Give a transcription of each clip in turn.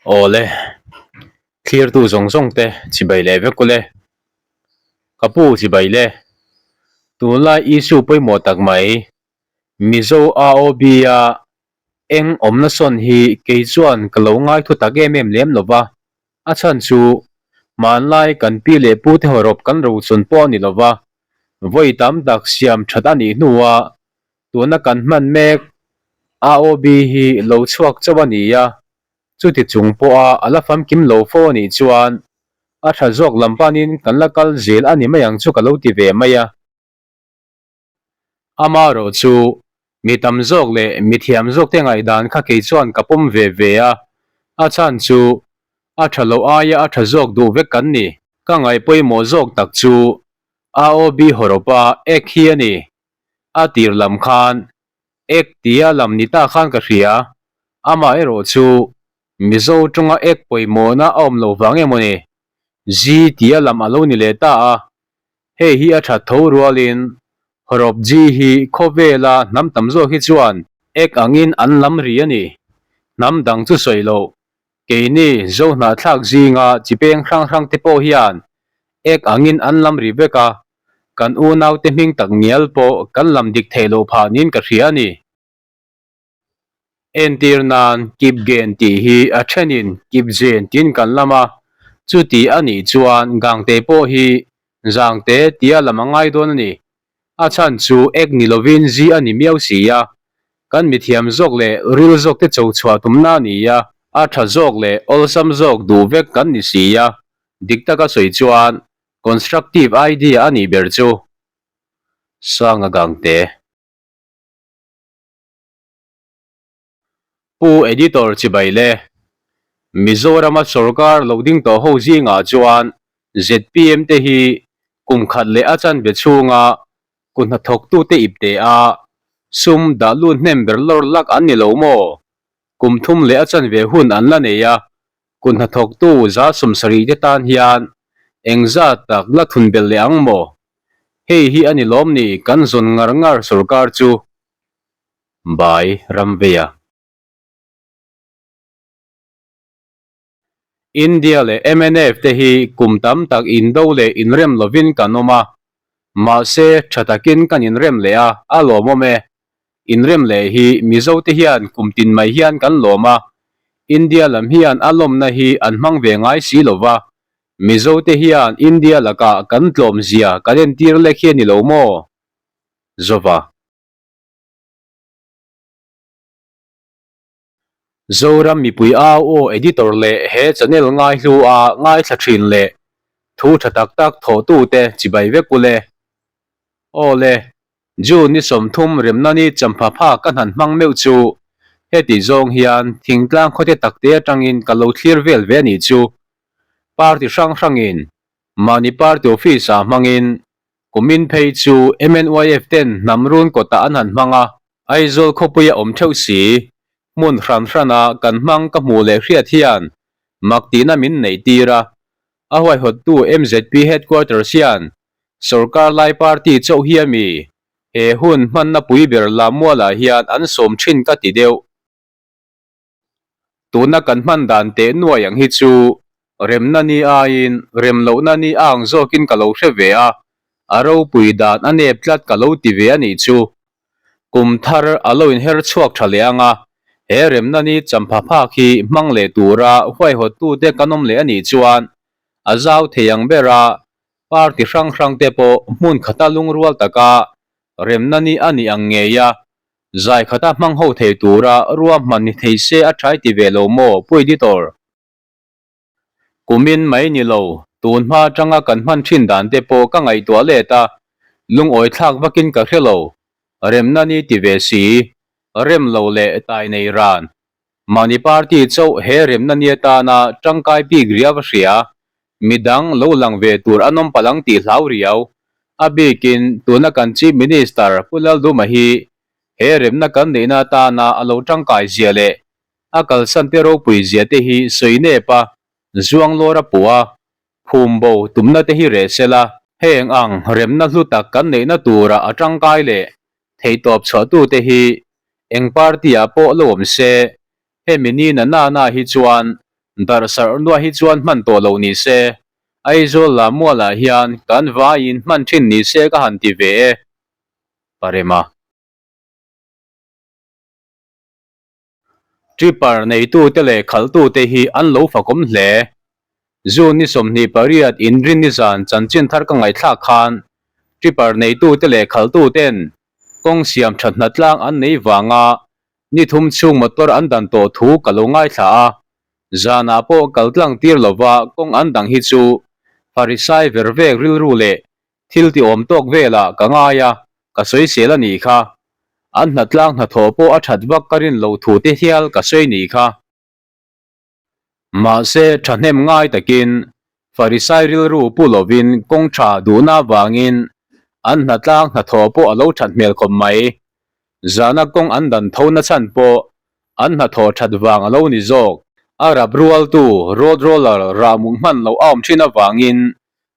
Awle, thlirtu zawng zawng te chibai leh vek ule. Ka pu chibai le. Tunlai issue pawimawh tak mai, Mizo AOB a eng awmna sawn hi kei chuan ka lo ngai thu tak em em lem lo va, a chhan chu hmanlai kan pi leh pu te hawrawp kan rochun pawh a ni lo va, vawi tam tak siam that a nih hnuah Tuna kan hman mek AOB hi lo chhuak chauh a ni a, chuti chung pawha a la famkim lo fo a nih chuan a tha zawk lam panin kan la kal zel a ni mai ang chu ka lo ti ve mai a. Amaherawh chu mi tam zawk leh mi thiam zawk te ngaihdan kha kei chuan ka pawm ve ve a, a chhan chu a tha lo aia a tha zawk duh vek kan ni. Ka ngaih pawimawh zawk tak chu AOB hawrawpa ek hi a ni. A tir lam khan ek tia lam ni ta khan ka hria, amah erawh chu Mizo tawnga ek pawimawhna a awm loh vang emaw ni, G tia lam a lo ni leh ta a, hei hi a that tho rualin hawrawp G hi khawvela hnam tam zawk hi chuan ek angin an lam ri a ni, hnam dang chu sawi loh Keini Zohnahthlak zinga chi peng hrang hrang te pawh hian ek angin an lam ri vek a, kan unaute hming tak ngial pawh kan lam dik theih loh phah niin ka hria a ni. Entir nan Kipgen tih hi a thenin Kipzen tiin kan lam a, chuti a nih chuan Gangte pawh hi Zangte tia lam a ngai dawn a ni. A chhan chu ek ni lovin zi a ni miau si a, kan mithiam zawk leh ril zawk te cho chhuah tumna a ni a, a tha zawk leh awlsam zawk duh vek kan ni si a, dik taka sawi chuan constructive idea a nih ber chu. Sanga Gangte. Pu Editor Chibai le, Mizorama sorkar lo ding tawh ho zingah chuan zpm te hi kum khat leh a chanve chhunga kut hnathawktute ip teh a, sum dah lut hnem ber lawr lak an ni lo maw? Kum thum leh a chanve hun an la nei a, kut hnathawktu 70% te tan hian engzat tak la thun belh leh ang maw? Hei hi a ni lawm ni kan zawn ngar ngar sorkar chu. Bai Ramveia. India leh mnf te hi kum tam tak indo leh inrem lovin kan awm a, mahse tha takin kan inrem leh a, a lawmawm e. Inrem leh hi Mizo te hian kum tin mai hian kan lawm a, India lam hian a lawmna hi an hmang ve ngai si lova, Mizo te hian India lakah kan tlawm zia kan entir lek hi a ni lo maw? Zova. Zoram mipui au aw editor leh he channel ngaihlu a ngaithla thin leh thu tha tak tak thawhtute chibai vek ule. Aw le, June ni 30 remna ni champha pha ka hnan hmang meuh chu heti zawng hian thingtlang khawte takte atangin ka lo thlir vel ve a nih chu. Party hrang hrangin mahni party office ah hmangin Kumin phei chu MNYF ten hnam run kawtah an han hmang a, Aizawl khawpuia awm theuh si, hmun hran hrana kan hmang ka hmuh leh hriat hian mak tihna min neih tir a. A huaihawttu mzp headquarters hian sorkar lai party chauh hi a mi he hun hmanna pui ber Lammualah hian an sawm thin ka ti deuh. Tuna kan hman dan teh nuai ang hi chu remna ni aiin rem lohna ni a ang zawkin ka lo hre ve a, a ropui dan a nep tlat ka lo ti ve a nih chu. Kum thar a lo inher chhuak tha leh ang a, he remna ni champha phak hi hmang leh tura huaihawttute kan awm leh a nih chuan a zau thei ang bera party hrang hrangte pawh hmun khata lungrual taka remna ni a nih ang ngei a, Zai khata hmang ho thei tura ruahman ni thei se a trai ti ve lo maw Pu Editor? Kumin mai ni lo, tun hma atanga kan hman thin dan te pawh ka ngaihtuah let a, lungawi thlak vakin ka hre lo. Remna ni ti ve si, rem lo leh tai nei ran. Mahni party chauh he remna ni atana tangkai bik riau a hria, midang lo lang ve tur an awm palh ang tih hlau riau. A bikin tuna kan Chief Minister Pu Lalduma hi he remna kan neihna atana a lo tangkai zia leh a kalsan te ropui zia te hi sawi nep a, zuang lawr a puh a, phum bo tumna te hi reh sela. Heng ang remna hlu tak kan neihna tura a tangkai leh theihtawp chhuahtute hi eng party ah pawh lo awm se, hemi ni na na na hi chuan. Darh sarh nuah hi chuan hman tawh lo ni se, Aizawl la mualah hian kan vaiin hman thin ni se ka han ti ve e. Parema. Tripper neitute leh khalhtute hi an lo fakawm hle. June ni 28 inrin nizan chanchin thar ka ngaihthlak khan tripper neitute leh khalhtuten kawng siam that hna tlang an nei vanga ni thum chhung motor an dan tawh thu ka lo ngaithla a. Zanah pawh kal tlang tir lova kawng an dang hi chu Pharisai ver vek rilru leh Thil ti awm tawk velah ka ngai a, ka sawisel a nih kha. An hnatlang hnathawh pawh a that vak ka rin loh thu te hial ka sawi nih kha. Mahse, thahnem ngai takin Farisai rilru pu lovin kawng tha duhna avangin an hnatlang hnathawh pawh a lo that hmel khawp mai. Zana kawng an dan tho na chhan pawh an hnathawh that vang a lo ni zawk. A rap rualtu road roller rah muk hman loh a awm thin avangin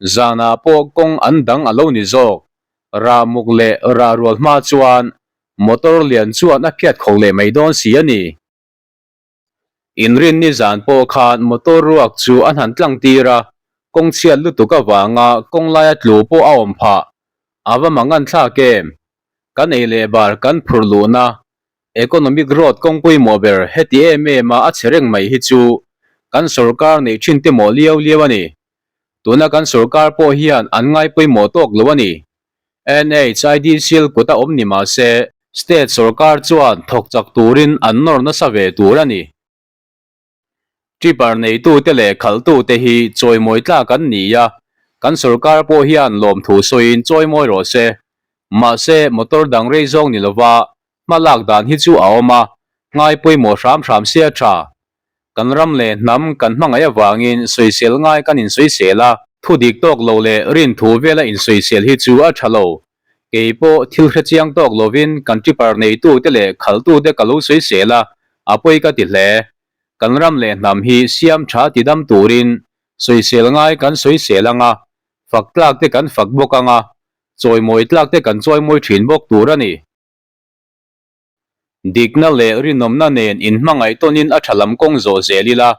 Zanah pawh kawng an dang a lo ni zawk. Rah muk leh rah rual hma chuan motor lian chuan a phiat khawk leh mai dawn si a ni. Inrinni zan pawh khan motor ruak chu an han tlang tir a, kawng chhiat lutuk avanga kawng laia tlu pawh a awm phah. A va mangan thlak em? Kan ei leh bar kan phurh luhna Economic road kawng pawimawh ber heti em em a a chhe reng mai hi chu kan sorkar neih thin te mawh liau liau a ni. Tuna kan sorkar pawh hian an ngai pawimawh tawk lo a ni. NHIDCL kut a awm ni mah se, state sorkar chuan thawk chak turin an nawr nasa ve tur a ni. Tripper neitute leh khalhtute hi chawimawi tlak an ni a, kan sorkar pawh hian lawmthu sawiin chawimawi rawh se. Mahse, motor dang rei zawng ni lova hma lak dan hi chu a awm a, ngai pawimawh hram hram se a tha. Kan ram leh hnam kan hmangaih avangin sawisel ngai kan insawisel a, thu dik tawk lo leh rinthu vela insawisel hi chu a tha lo. Kei pawh thil hre chiang tawk lovin kan tripper neitute leh khalhtute ka lo sawisel a, a pawi ka ti hle. Kan ram leh hnam hi siam tha ti dam turin sawisel ngai kan sawisel ang a, fak tlak te kan fak bawk ang a, chawimawi tlak te kan chawimawi thin bawk tur a ni. Dikna leh rinawmna nen inhmangaih tawnin a tha lam kawng zawh zel ila,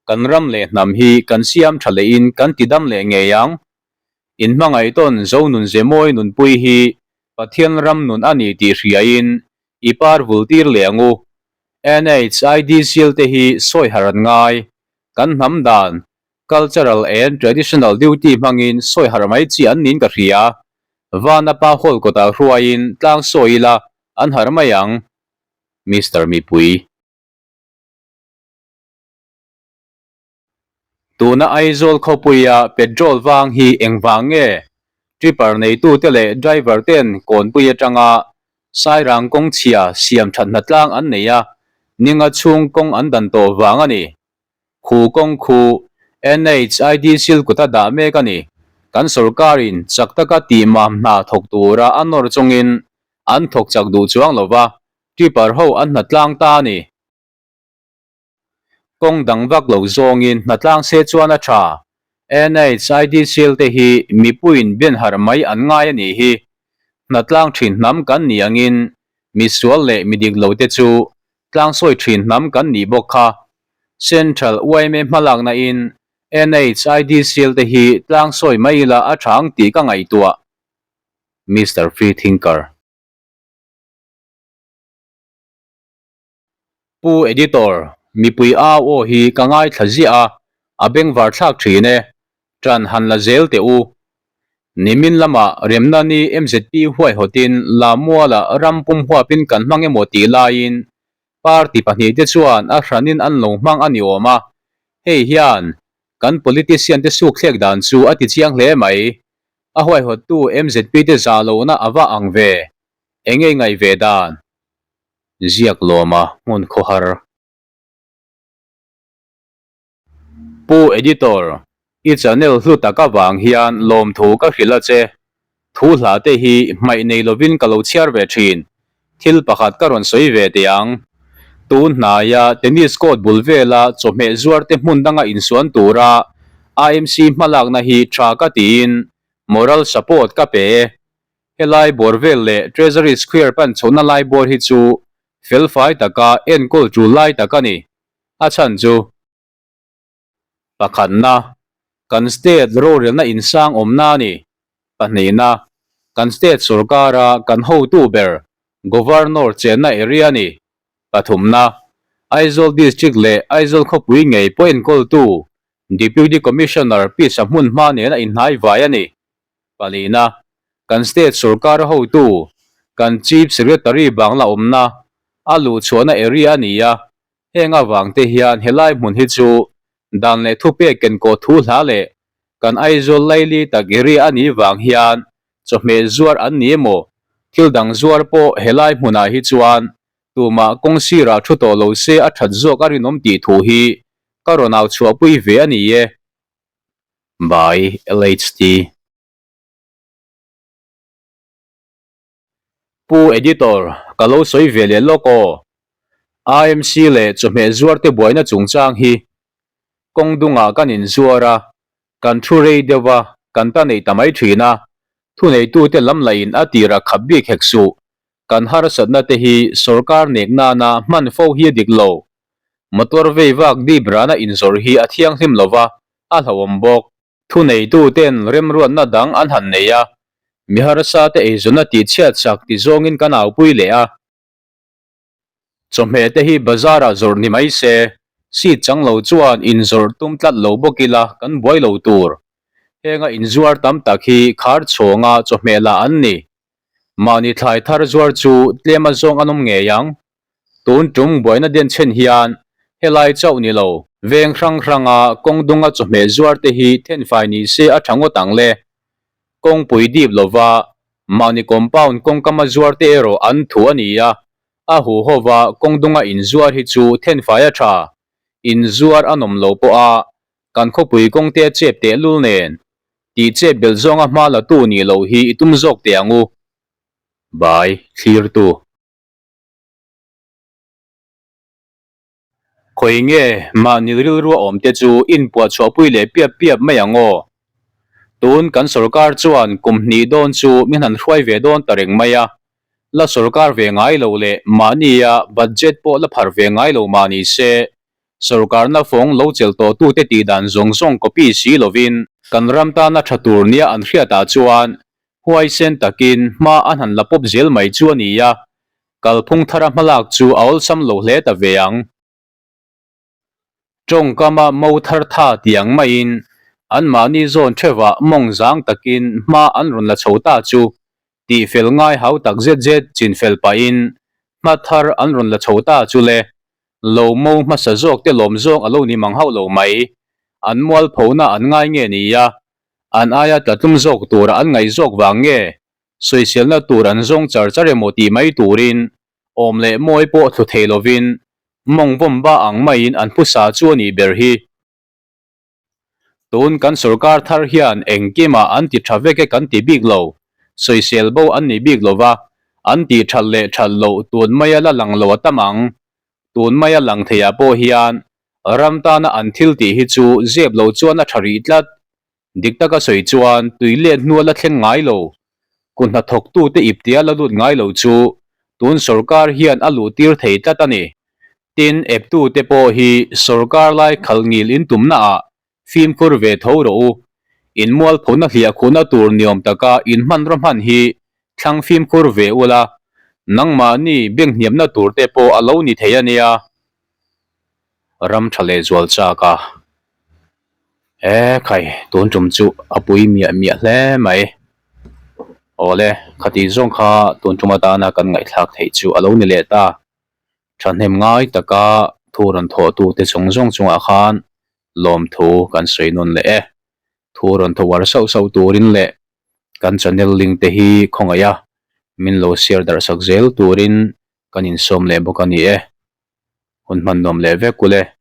kan ram leh hnam hi kan siam tha lehin kan ti dam leh ngei ang. Inhmangaih tawn zo nun ze mawi nunpui hi Pathian ram nun a ni tih hriain i par vul tir leh ang u. NHIDCL te hi sawi har an ngai. Kan hnam dan, cultural and traditional duty hmangin sawi har mai chi an niin ka hria. Vana pa hall kawtah hruaiin tlang sawi ila an harh mai ang, Mister Mipui. Tuna Aizawl khawpuia petrol vang hi engvang nge? Tripper neitute leh driver ten kawnpui atanga Sairang kawng chhia siam that hna tlang an nei a, ninga chhung kawng an dan tawh vang a ni. Khu kawng khu NHID sil kuta dah mek a ni. Kan sorkarin chak taka tihmam hna thawk tura a nawr chungin an thawk chak duh chuang lo va, tipper ho an hna tlang ta a ni. Kawng dang vak lo zawngin hna tlang se chuan a tha. NHID sil te hi mipuiin ben harh mai an ngai a nih hi. Hna tlang thin hnam kan nih angin misual leh midik lo te chu tlang sawi thin hnam kan nih bawk kha. Central yma hmalakna in NHIDCL te hi tlang sawi mai ila a tha ang tih ka ngaihtuah. Mister Free Thinker. Pu Editor, mipui au aw hi ka ngaithla ziah a, a bengvar thlak thin e. Ṭan han la zel teh u. Nimin lamah remna ni MZP huaihawtin Lamuala ram pum huapin kan hmang emaw tih laiin Party pahnihte chuan a hranin an lo hmang a ni awm a, hei hian kan politician te sukthlek dan chu a ti chiang hle mai. A huaihawttu MZP te zah lohna a va ang ve. Eng nge ngaih ve dan? Ziak lawma hmun khawhar. Pu Editor, i channel hlu tak avang hian lawmthu ka hrilh a che. Thu hla te hi hmaih nei lovin ka lo chhiar ve thin. Thil pakhat ka rawn sawi ve teh ang. Tun hnaia tennis court bul vela chawhmeh zuar te hmun danga insuan tura IMC hmalakna hi tha ka tiin moral support ka pe e. Helai bawr vel leh Treasury Square pan chhohna lai bawr hi chu felfai taka enkawl tul lai tak a ni. A chhan chu. Pakhatna, kan state rorelna insang awmna a ni. Pahnihna, kan state sorkara kan hotu ber Governor chenna area a ni. Pathumna, Aizawl District leh Aizawl khawpui ngei pawh enkawltu Deputy Commissioner Pisa hmunhma nena inhnai vai a ni. Palina, kan state sorkara hotu kan Chief Secretary bangla awmna a luhchhuahna area a ni a, Heng avang te hian helai hmun hi chu dan leh thupek kenkawh thu hla leh kan Aizawl laili tak area a nih vang hian chawhmeh zuar an ni emaw thil dang zuar pawh helai hmunah hi chuan tumah kawng sirah thu tawh lo se a that zawk a rinawm tih thu hi ka rawn au chhuahpui ve a ni e. By LHT. Pu Editor, ka lo sawi ve leh lawk aw. AMC leh chawhmeh zuarte buaina chungchang hi kawng dungah kan inzuar a, kan thu rei deuh a, kan ta nei ta mai thin a, thuneitute lam lahin a tirah khap bik hek suh. Kan harsatna te hi sorkar nek nana hman fo hi a dik lo. Motor vei vak dip rana inzawrh hi a thianghlim lo va, a hlauhawm bawk. Thuneituten remruatna dang an han nei a, mi harsa te eizawnna tihchhiat sak ti zawngin kan aupui leh a. Chawhmeh te hi bazar ah zawrh ni mai se, seat chang lo chuan inzawrh tum tlat lo bawk ila kan buai lo tur. Henga inzuar tam tak hi khar chhawnga chawhmeh lah an ni. Mahni thlai thar zuar chu tlem a zawng an awm ngei ang. Tun tum buaina den chhen hian helai chauh ni lo, veng hrang hranga kawng dunga chawhmeh zuar te hi thenfai ni se a tha ngawt ang le. Kawngpui dip lova mahni compound kawngkama zuar te erawh an thu a ni a, a huhova kawng dunga inzuar hi chu thenfai a tha. Inzuar a nawm lo pawh a, kan khawpui kawngte a chep tehlul nen tih chep belh zawnga hma la tu nih loh hi i tum zawk teh ang u. Bai, thlirtu. Khawi nge mahni rilrua awmte chu inpuahchhuahpui leh piap piap mai ang aw? Tun kan sorkar chuan kum hnih dawn chu min han hruai ve dawn ta reng mai a, la sorkar ve ngai lo leh mahnia budget pawh la phar ve ngai lo mah ni se, sorkarna fawng lo chelh tawhtute tih dan zawng zawng copy si lovin kan ram tana tha tur nia an hriatah chuan Huaisen takin hma an han la pawp zel mai chu a ni a, kalphung thara hmalak chu a awlsam lo hle ta ve ang. Tawngkama mo thar tha tih ang maiin anmahni zawn theuhah mawng zang takin hma an rawn la chho ta chu tihfel ngai hau tak zet zet chinfel pahin hma thar an rawn la chho ta chu le, lo mo hmasa zawk te lawm zawng a lo ni mang hauh lo mai. An mualphona an ngai nge ni a, An aia tlatlum zawk tura an ngaih zawk vang nge sawiselna tur an zawng char char emaw tih mai turin awm leh mawi pawh thlu thei lovin mawng vawm ba ang maiin an phusa chu a nih ber hi. Tun kan sorkar thar hian engkimah an ti tha vek e kan ti bik lo, sawisel bo an ni bik lova, an tih that leh that loh tun maia la lang lo a tam ang. Tun maia lang theiah pawh hian Ram tana an thil tih hi chu zep lo chuan a tha rih tlat. Dik taka sawi chuan tui let hnua la thleng ngai lo. Kut hnathawktute iptia la lut ngai lo chu tun sorkar hian a luh tir thei tlat a ni. Tin, eptute pawh hi sorkar lai khalh ngil in tumnaah fimkhur ve tho rawh u. In mualphona hliah khuhna tur niawm taka in hmanraw hman hi thlang fimkhur ve ula, nangmahni biakhniamna turte pawh a lo ni thei a nia. Ram tha leh zual chak a, E khai, tun tum chu a pui miah miah hle mai. Awle, khatih zawng kha tun tum atana kan ngaihthlak theih chu a lo ni leh ta. Thahnem ngai taka thu rawn thawhtute zawng zawng chungah khan lawmthu kan sawi nawn leh e. Thu rawn thaw uar sauh sauh turin leh kan channel link te hi khawngaih a, min lo share darh sak zel turin kan insawm leh bawk a ni e. Hun hman nuam leh vek ule.